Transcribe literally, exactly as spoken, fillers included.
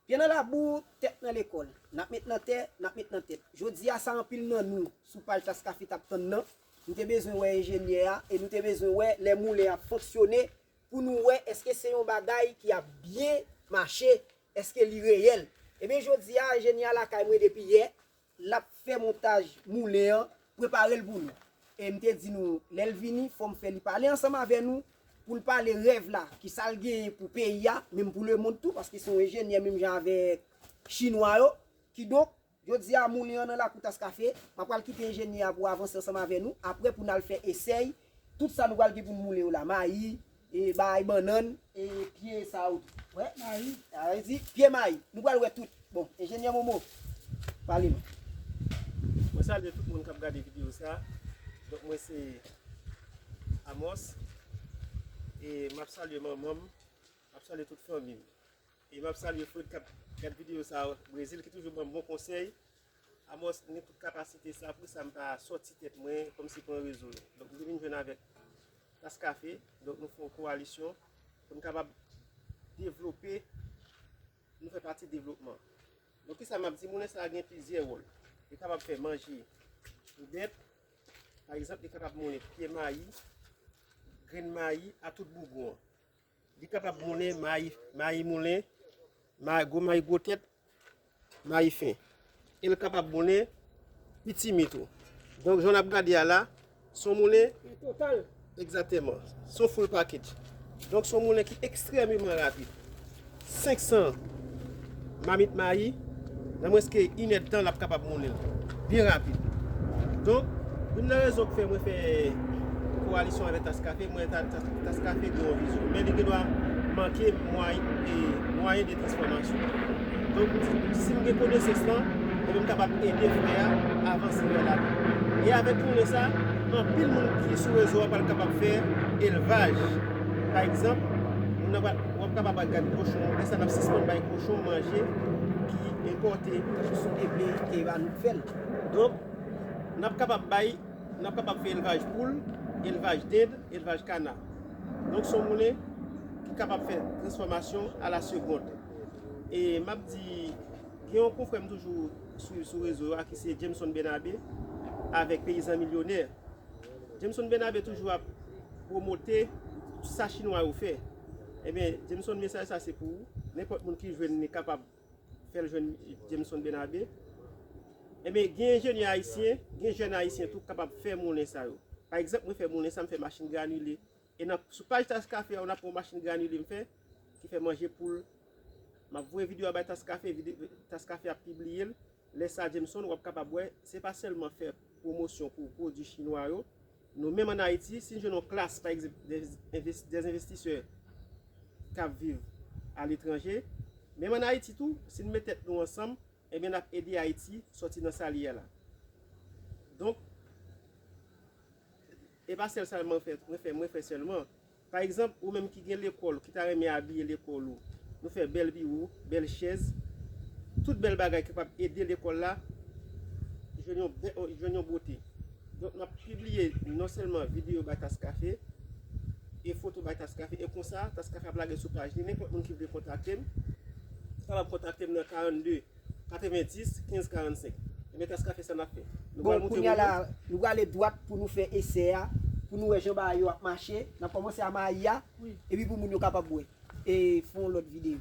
Pye nan labou, tèt nan lekòl. N ap met nan tè, n ap met nan tèt. Jodi a, sa anpil nan nou sou paj Taskafe t ap tann nan. Nou te bezwen wè enjenyè a e nou te bezwen wè lè moulen ap fonksyone pou nou wè èske se yon bagay ki ap byen mache, èske li reyèl. Ebyen, jodi a, enjenyè a lakay mwen depi yè, l ap fè montaj moulen an, prepare l pou nou. E m te di nou, lè l vini, fò m fè li pale ansanm avè nou, pou l pale rèv la, ki sa l genyen pou peyi a, menm pou lemonn tou, paske se yon enjenyè menm jan avèk chinwa yo. Kidonk, jodi a, moulen an nan lakou Taskafe, m ap pral kite enjenyè a pou avanse ansanm avè nou, apre pou n al fè esèy, tout sa nou pral gen pou n moulen yo la, mayi, e bay bannann, e pye sa yo tou. Wè, mayi. Sa vle di, pye mayi. Nou pral wè tout. Bon, enjenyè Momo, pale nou. Mwen salye tout moun k ap gade videyo sa. Donk mwen se Amos. E m ap salye manman m. M ap salye tout fanmi m. E m ap salye Fred k ap gad videyo sa Brezil ki toujou ban m bon konsèy. Amos, m gen tout kapasite sa, poukisa m pa sòti tèt mwen kòmsi pran rezo yo. Donk m te vin jwenn avèk Taskafe, donk nou fè yon kowalisyon pou n kapab devlope, nou fè pati devlopman. Donk kisa m ap di, moulen sa a gen plizyè wòl. Li kapab fè manje pou bèt, pa egzanp, li kapab moulen pye mayi, grenn mayi a tout boubou an. Li kapab moulen mayi, mayi moulen, mayi gwo, mayi gwo tèt, mayi fen. E l kapab moulen pitimi tou. Donk jan n ap gade a la, se yon moulen total. Egzakteman. Se yon full package. Donk se yon moulen ki ekstrèmeman rapid. Senk san mamit mayi, nan mwens ke inèdtan l ap kapab moulen l. Byen rapid. Donk, youn nan rezon ki fè mwen fè kowalisyon avèk Taskafe, mwen wè Taskafe gen yon vizyon. Men li gendwa manke mwayen de transfòmasyon. Donk, si m gen konesans lan, ebyen m kapab ede frè a avanse vè lavi. E avèk konnen sa, anpil moun ki sou rezo a pral kapab fè elvaj. Pa egzanp, moun nan pral, w ap kapab al gad kochon, lè sa n ap sispann bay kochon manje ki enpòte. Sou ebyen ke ba nou fè l. Donk, n ap kapab bay, n ap kapab fè elvaj poul, elvaj dend, elvaj kana. Donk, se yon moulen ki kapab fè transfòmasyon a la segond. E m ap di, gen yon konfrè m toujou swiv sou rezo a ki se Jameson Benabe avèk Peyizan Milyonè. Jameson Benabe toujou ap pwomote sa chinwa yo fè. Ebyen, Jameson, mesaj sa se pou ou. Nenpòt moun ki jwenn li kapab fè l jwenn Jameson Benabe. Ebyen, gen enjenyè ayisyen, gen jèn ayisyen tou k kapab fè moulen sa yo. Pa egzanp, mwen fè moulen sa, m fè machin granile. E nan, sou paj Taskafe a, w ap wè yon machin granile m fè, ki fè manje poul. M ap voye videyo a bay Taskafe, Taskafe ap pibliye l. Lè sa, Jameson, w ap kapab wè, se pa sèlman fè pwomosyon pou pwodui chinwa yo. Nou menm ann Ayiti, si n jwenn yon klas, pa egzanp, dè envestisè k ap viv aletranje, menm ann Ayiti tou, si n met tèt nou ansanm, ebyen n ap ede Ayiti sòti nan sa li ye a la. Donk, e pa sèl sa mwen fè, mwen fè, mwen fè sèlman. Pa egzanp, ou menm ki gen lekòl, ki ta renmen abiye lekòl ou, nou fè bèl biwo, bèl chèz, tout bèl bagay ki kapab ede lekòl la jwenn yon, jwenn yon bote. Donk, n ap pibliye non sèlman videyo bay Taskafe e foto bay Taskafe, e konsa, Taskafe ap lage sou paj li. Nenpòt moun ki vle kontakte m, kapab kontakte m nan karannde, katrevendis, kenz, karannsenk. Ebyen, Taskafe, sa n ap fè? Bon, kounye a la, nou prale dwat pou nou fè esè a, pou nou wè jan bagay yo ap mache. N ap kòmanse a mayi a, epi pou moun yo kapab wè. E fè yon lòt videyo.